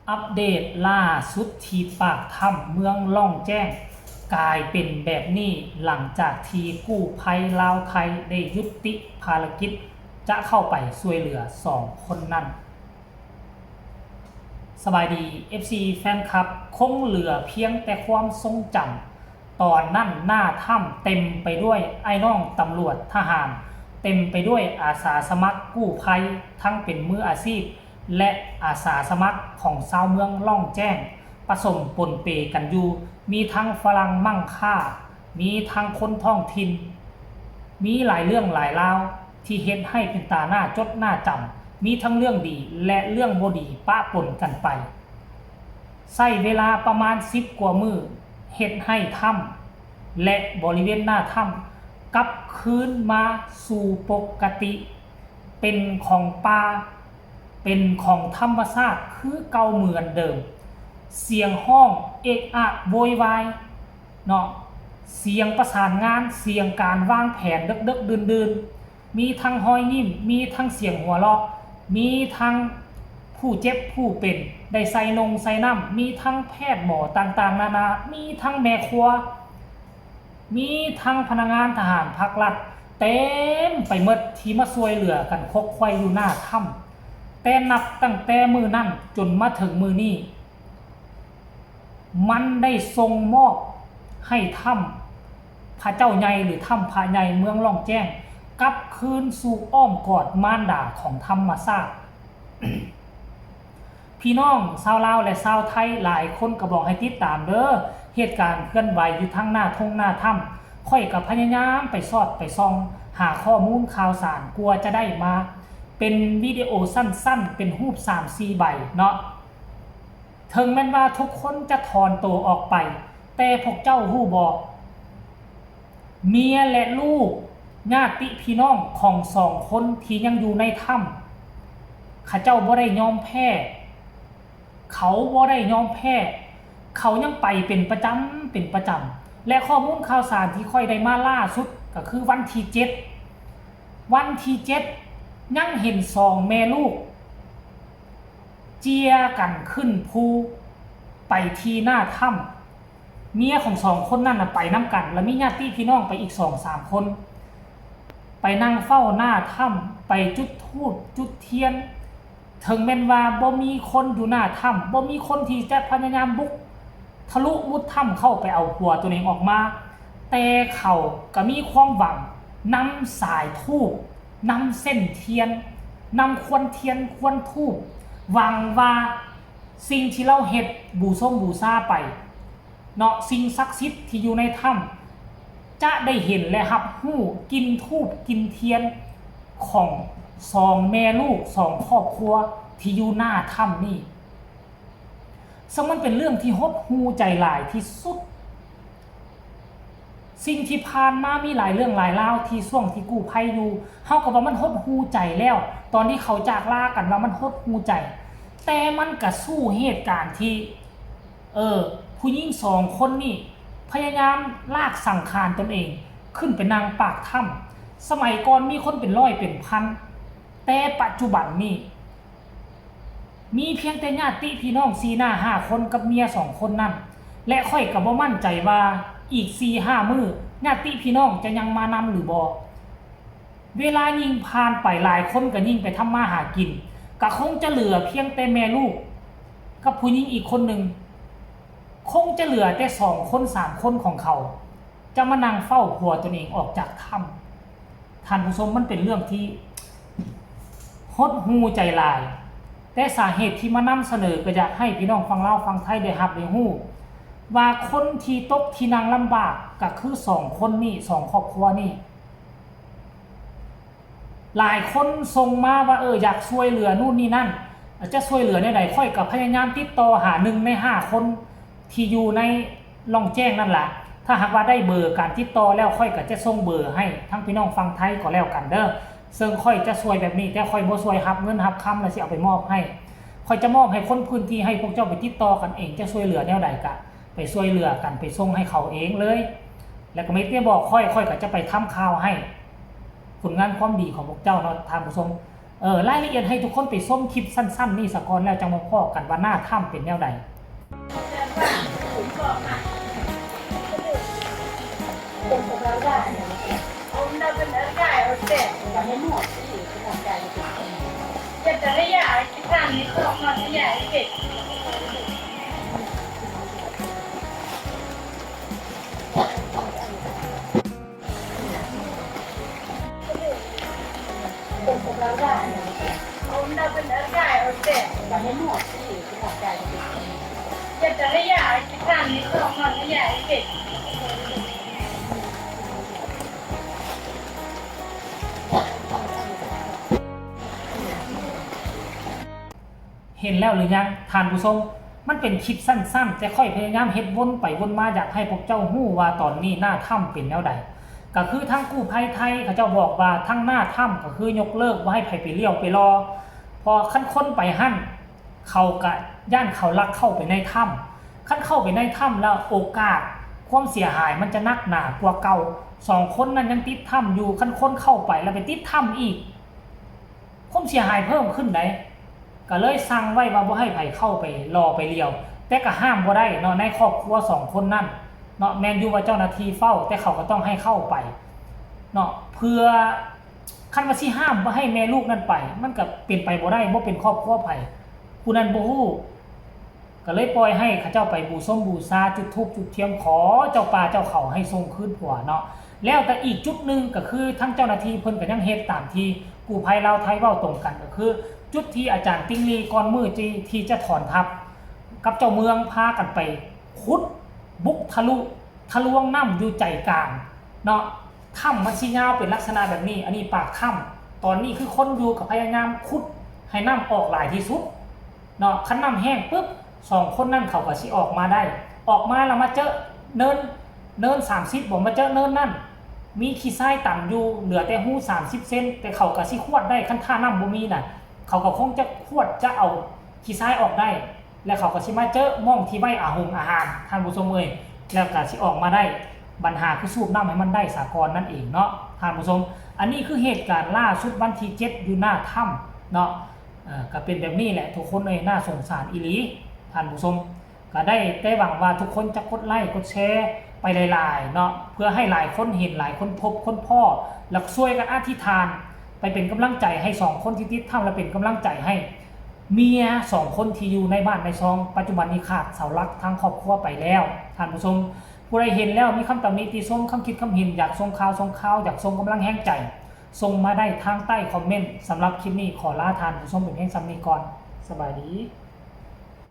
ອັບເດດລ່າສຸດທີ່ປາກຖ້ຳເມືອງລ່ອງແຈ້ງ ກາຍເປັນແບບນີ້ ຫຼັງຈາກທີ່ກູ້ໄພລາວໄທໄດ້ຍຸດຕິພາລະກິດຈະເຂົ້າໄປຊ່ວຍເຫຼືອສອງຄົນນັ້ນ. ສະບາຍດີ ເອັຟຊີ ແຟນຄລັບ, ຄົງເຫຼືອພຽງແຕ່ຄວາມຊົງຈຳ ຕອນນັ້ນໜ້າຖ້ຳເຕັມໄປດ້ວຍອ້າຍນ້ອງຕຳຫຼວດທະຫານ, ເຕັມໄປດ້ວຍອາສາສະໝັກກູ້ໄພ ທັງເປັນມືອາຊີບ ແລະ ອາສາສະໝັກຂອງຊາວເມືອງລ່ອງແຈ້ງ ປະສົມປົນເປກັນຢູ່, ມີທັງຝຣັ່ງມັ່ງຄ່າ, ມີທັງຄົນທ້ອງຖິ່ນ, ມີຫຼາຍເລື່ອງຫຼາຍລາວທີ່ເຮັດໃຫ້ເປັນຕາໜ້າຈົດໜ້າຈຳ, ມີທັງເລື່ອງດີ ແລະ ເລື່ອງບໍ່ດີປະປົນກັນໄປ. ໃຊ້ເວລາປະມານສິບກວ່າມື້ ເຮັດໃຫ້ຖ້ຳ ແລະ ບໍລິເວນໜ້າຖ້ຳກັບຄືນມາສູ່ປົກກະຕິ ເປັນຂອງປ່າ ເປັນຂອງທຳມະຊາດຄືເກົ່າເໝືອນເດີມ. ສຽງຮ້ອງເອະອະໂວຍວາຍເນາະ, ສຽງປະສານງານ, ສຽງການວາງແຜນເດິກໆດື່ນໆ, ມີທັງຮອຍຍິ້ມ, ມີທັງສຽງຫົວເລາະ, ມີທັງຜູ້ເຈັບຜູ້ເປັນໄດ້ໃສ່ນົງໃສ່ນ້ຳ, ມີທັງແພດໝໍຕ່າງໆນານາ, ມີທັງແມ່ຄົວ, ມີທັງພະນັກງານທະຫານພັກລັດ ເຕັມໄປໝົດທີ່ມາຊ່ວຍເຫຼືອກັນຄົກໄຂວ່ຢູ່ໜ້າຖ້ຳ. ແຕ່ນັບຕັ້ງແຕ່ມື້ນັ້ນຈົນມາເຖິງມື້ນີ້ ມັນໄດ້ສົ່ງມອບໃຫ້ຖ້ຳພະເຈົ້າໃຫຍ່ ຫຼື ຖ້ຳພະໃຫຍ່ເມືອງລ່ອງແຈ້ງ ກັບຄືນສູ່ອ້ອມກອດມານດາຂອງທຳມະຊາດ. ພີ່ນ້ອງຊາວລາວ ແລະ ຊາວໄທຫຼາຍຄົນກໍບອກໃຫ້ຕິດຕາມເດີ້ ເຫດການເຄື່ອນໄຫວຢູ່ທາງໜ້າທົ່ງໜ້າຖ້ຳ. ຂ້ອຍກໍພະຍາຍາມໄປສອດໄປສ່ອງຫາຂໍ້ມູນຂ່າວສານ ກວ່າຈະໄດ້ມາເປັນວິດີໂອສັ້ນໆ ເປັນຮູບສາມສີ່ໃບເນາະ. ເຖິງແມ່ນວ່າທຸກຄົນຈະຖອນໂຕອອກໄປ, ແຕ່ພວກເຈົ້າຮູ້ບໍ່? ເມຍ ແລະ ລູກ, ຍາດຕິພີ່ນ້ອງຂອງສອງຄົນທີ່ຍັງຢູ່ໃນຖ້ຳ, ເຂົາເຈົ້າບໍ່ໄດ້ຍອມແພ້, ເຂົາບໍ່ໄດ້ຍອມແພ້, ເຂົາຍັງໄປເປັນປະຈຳ, ເປັນປະຈຳ. ແລະ ຂໍ້ມູນຂ່າວສານທີ່ຂ້ອຍໄດ້ມາລ່າສຸດກໍຄືວັນທີເຈັດ, ວັນທີເຈັດ ຍັງເຫັນສອງແມ່ລູກເຈຍກັນຂຶ້ນພູໄປທີ່ໜ້າຖ້ຳ. ເມຍຂອງສອງຄົນນັ້ນນະໄປນຳກັນ ແລະ ມີຍາດຕິພີ່ນ້ອງໄປອີກສອງສາມຄົນ ໄປນັ່ງເຝົ້າໜ້າຖ້ຳ, ໄປຈຸດທູບຈຸດທຽນ. ເຖິງແມ່ນວ່າບໍ່ມີຄົນຢູ່ໜ້າຖ້ຳ, ບໍ່ມີຄົນທີ່ຈະພະຍາຍາມບຸກທະລຸມຸດຖ້ຳເຂົ້າໄປເອົາຜົວຕົວເອງອອກມາ, ແຕ່ເຂົາກໍມີຄວາມຫວັງນຳສາຍທູບ, ນຳເສັ້ນທຽນ, ນຳຄວັນທຽນຄວັນທູບ, ຫວັງວ່າສິ່ງທີ່ລາວເຮັດບູຊົງບູຊາໄປ ເນາະ, ສິ່ງສັກສິດທີ່ຢູ່ໃນຖ້ຳຈະໄດ້ເຫັນ ແລະ ຮັບຮູ້ກິ່ນທູບກິ່ນທຽນຂອງສອງແມ່ລູກ ສອງຄອບຄົວທີ່ຢູ່ໜ້າຖ້ຳນີ້. ເຊິ່ງມັນເປັນເລື່ອງທີ່ຫົດຫູ່ໃຈຫຼາຍທີ່ສຸດ. ສິ່ງທີ່ຜ່ານມາມີຫຼາຍເລື່ອງຫຼາຍລາວທີ່ຊ່ວງທີ່ກູ້ໄພຢູ່ ເຮົາກໍວ່າມັນຫົດຫູ່ໃຈແລ້ວ, ຕອນທີ່ເຂົາຈາກລາກັນວ່າມັນຫົດຫູ່ໃຈ, ແຕ່ມັນກະສູ້ເຫດການທີ່ ເອີ ຜູ້ຍິງສອງຄົນນີ້ພະຍາຍາມລາກສັງຂານຕົນເອງຂຶ້ນໄປນັ່ງປາກຖ້ຳ. ສະໄໝກ່ອນມີຄົນເປັນຮ້ອຍເປັນພັນ, ແຕ່ປັດຈຸບັນນີ້ ມີພຽງແຕ່ຍາດຕິພີ່ນ້ອງສີ່ໜ້າຫ້າຄົນກັບເມຍສອງຄົນນັ້ນ, ແລະ ຂ້ອຍກໍບໍ່ໝັ້ນໃຈວ່າອີກສີ່ຫ້າມື້ ຍາດຕິພີ່ນ້ອງຈະຍັງມານຳຫຼືບໍ່. ເວລາຍິ່ງຜ່ານໄປ ຫຼາຍຄົນກໍຍິ່ງໄປທຳມາຫາກິນ, ກໍຄົງຈະເຫຼືອພຽງແຕ່ແມ່ລູກກັບຜູ້ຍິງອີກຄົນໜຶ່ງ, ຄົງຈະເຫຼືອແຕ່ສອງຄົນສາມຄົນຂອງເຂົາ ຈະມານັ່ງເຝົ້າຜົວຕົນເອງອອກຈາກຖ້ຳ. ທ່ານຜູ້ຊົມ, ມັນເປັນເລື່ອງທີ່ຫົດຫູ່ໃຈຫຼາຍ, ແຕ່ສາເຫດທີ່ມານຳສະເໜີ ກໍຢາກໃຫ້ພີ່ນ້ອງຝັ່ງລາວຝັ່ງໄທໄດ້ຮັບໄດ້ຮູ້ວ່າ ຄົນທີ່ຕົກທີ່ນັ່ງລຳບາກກໍຄືສອງຄົນນີ້, ສອງຄອບຄົວນີ້. ຫຼາຍຄົນສົ່ງມາວ່າ ເອີ ຢາກຊ່ວຍເຫຼືອນູ້ນນີ້ນັ້ນ, ຈະຊ່ວຍເຫຼືອແນວໃດ? ຂ້ອຍກໍພະຍາຍາມຕິດຕໍ່ຫາໜຶ່ງໃນຫ້າຄົນທີ່ຢູ່ໃນລ່ອງແຈ້ງນັ້ນລະ. ຖ້າຫາກວ່າໄດ້ເບີການຕິດຕໍ່ແລ້ວ, ຂ້ອຍກໍຈະສົ່ງເບີໃຫ້ທັງພີ່ນ້ອງຝັ່ງໄທກໍແລ້ວກັນເດີ້. ເຊິ່ງຂ້ອຍຈະຊ່ວຍແບບນີ້, ແຕ່ຂ້ອຍບໍ່ຊ່ວຍຮັບເງິນຮັບຄຳ ແລ້ວຊິເອົາໄປມອບໃຫ້. ຂ້ອຍຈະມອບໃຫ້ຄົນພື້ນທີ່, ໃຫ້ພວກເຈົ້າໄປຕິດຕໍ່ກັນເອງ, ຈະຊ່ວຍເຫຼືອແນວໃດກະໄປຊ່ວຍເຫຼືອກັນ, ໄປສົ່ງໃຫ້ເຂົາເອງເລີຍ. ແລ້ວກໍມີແຕ່ບອກຂ້ອຍ ຂ້ອຍກໍຈະໄປທຳຂ່າວໃຫ້ຜົນງານຄວາມດີຂອງພວກເຈົ້າເນາະທ່ານຜູ້ຊົມ. ເອີ ລາຍລະອຽດໃຫ້ທຸກຄົນໄປຊົມຄລິບສັ້ນໆນີ້ສາກ່ອນ ແລ້ວຈັ່ງມາພໍ້ກັນວ່າໜ້າຖ້ຳເປັນແນວໃດ.ເຫັນແລ້ວຫຼືຍັງທ່ານຜູ້ຊົມ? ມັນເປັນຄລິບສັ້ນໆ ແຕ່ຂ້ອຍພະຍາຍາມເຮັດວົນໄປວົນມາ ຢາກໃຫ້ພວກເຈົ້າຮູ້ວ່າຕອນນີ້ໜ້າຖ້ຳເປັນແນວໃດ. ກໍຄືທາງກູ້ໄພໄທເຂົາເຈົ້າບອກວ່າ ທາງໜ້າຖ້ຳກໍຄືຍົກເລີກ ບໍ່ໃຫ້ໃຜໄປລ້ຽວໄປລໍ ເພາະຄັນຄົນໄປຫັ້ນ ເຂົາກະຢ້ານເຂົາລັກເຂົ້າໄປໃນຖ້ຳ. ຄັນເຂົ້າໄປໃນຖ້ຳແລ້ວ ໂອກາດຄວາມເສຍຫາຍມັນຈະໜັກໜາກວ່າເກົ່າ. ສອງຄົນນັ້ນຍັງຕິດຖ້ຳຢູ່ ຄັນຄົນເຂົ້າໄປແລ້ວໄປຕິດຖ້ຳອີກ ຄວາມເສຍຫາຍເພີ່ມຂຶ້ນໃດ໋. ກະເລີຍສັ່ງໄວ້ວ່າບໍ່ໃຫ້ໃຜເຂົ້າໄປລໍໄປລ້ຽວ ແຕ່ກະຫ້າມບໍ່ໄດ້ເນາະ ໃນຄອບຄົວສອງຄົນນັ້ນເນາະ. ແມ່ນຢູ່ວ່າເຈົ້າໜ້າທີ່ເຝົ້າ ແຕ່ເຂົາກໍຕ້ອງໃຫ້ເຂົ້າໄປເນາະ ເພື່ອ ຄັນວ່າຊິຫ້າມບໍ່ໃຫ້ແມ່ລູກນັ້ນໄປ ມັນກໍເປັນໄປບໍ່ໄດ້ ບໍ່ເປັນຄອບຄົວໃຜ ຜູ້ນັ້ນບໍ່ຮູ້ ກໍເລີຍປ່ອຍໃຫ້ເຂົາເຈົ້າໄປບູຊົມບູຊາ ຈຸດທູບຈຸດທຽນ ຂໍເຈົ້າປ່າເຈົ້າເຂົາໃຫ້ສົ່ງຄືນຜົວເນາະ. ແລ້ວກໍອີກຈຸດໜຶ່ງ ກໍຄືທາງເຈົ້າໜ້າທີ່ເພິ່ນກໍຍັງເຮັດຕາມທີ່ກູ້ໄພລາວໄທເວົ້າຕົງກັນ ກໍຄືຈຸດທີ່ອາຈານຕິ່ງລີກ່ອນມື້ທີ່ ທີ່ຈະຖອນທັບກັບເຈົ້າເມືອງ ພາກັນໄປຂຸດບຸກທະລຸ ທະລວງນ້ຳຢູ່ໃຈກາງເນາະ. ຖ້ຳມັນຊິຍາວເປັນລັກສະນະແບບນີ້ ອັນນີ້ປາກຖ້ຳ. ຕອນນີ້ຄືຄົນຢູ່ກໍພະຍາຍາມຂຸດໃຫ້ນ້ຳອອກຫຼາຍທີ່ສຸດເນາະ. ຄັນນ້ຳແຫ້ງປຶບ ສອງຄົນນັ້ນເຂົາກໍຊິອອກມາໄດ້ ອອກມາແລ້ວມາເຈີເນີນ ເນີນສາມສິບບໍ ມາເຈີເນີນນັ້ນ ມີຂີ້ຊາຍຕັນຢູ່ ເຫຼືອແຕ່ຮູສາມສິບເຊັນ ແຕ່ເຂົາກໍຊິຂວດໄດ້ ຄັນຖ້ານ້ຳບໍ່ມີນະ ເຂົາກໍຄົງຈະຂວດ ຈະເອົາຂີ້ຊາຍອອກໄດ້. ແລ້ວເຂົາກໍຊິມາເຈີໝ່ອງທີ່ໄວ້ອາຫົງອາຫານ ທ່ານຜູ້ຊົມເອີຍ ແລ້ວກໍຊິອອກມາໄດ້. ບັນຫາຄືສູບນ້ຳໃຫ້ມັນໄດ້ສາກ່ອນນັ້ນເອງເນາະທ່ານຜູ້ຊົມ. ອັນນີ້ຄືເຫດການລ່າສຸດວັນທີເຈັດຢູ່ໜ້າຖ້ຳເນາະ. ເອີ ກໍເປັນແບບນີ້ແຫຼະທຸກຄົນເອີຍ ໜ້າສົງສານອີ່ຫຼີທ່ານຜູ້ຊົມ. ກໍໄດ້ແຕ່ຫວັງວ່າທຸກຄົນຈະກົດໄລ້ກົດແຊໄປຫຼາຍໆເນາະ ເພື່ອໃຫ້ຫຼາຍຄົນເຫັນ ຫຼາຍຄົນພົບ ຄົ້ນພໍ້ ແລ້ວກໍຊ່ວຍກັນອະທິຖານ ໄປເປັນກຳລັງໃຈໃຫ້ສອງຄົນທີ່ຕິດຖ້ຳ ແລະ ເປັນກຳລັງໃຈໃຫ້ເມຍສອງຄົນທີ່ຢູ່ໃນບ້ານໃນຊ່ອງ ປັດຈຸບັນນີ້ຂາດເສົາຫຼັກທາງຄອບຄົວໄປແລ້ວ. ທ່ານຜູ້ຊົມ ຜູ້ໃດເຫັນແລ້ວມີຄຳຕຳໜິຕິຊົມ ຄຳຄິດຄຳເຫັນ ຢາກສົ່ງຂ່າວສົ່ງຄາວ ຢາກສົ່ງກຳລັງແຮງໃຈ ສົ່ງມາໄດ້ທາງໃຕ້ຄອມເມັນ. ສຳລັບຄລິບນີ້ຂໍລາທ່ານຜູ້ຊົມເປັນພຽງສ່ຳນີ້ກ່ອນ. ສະບາຍດີ.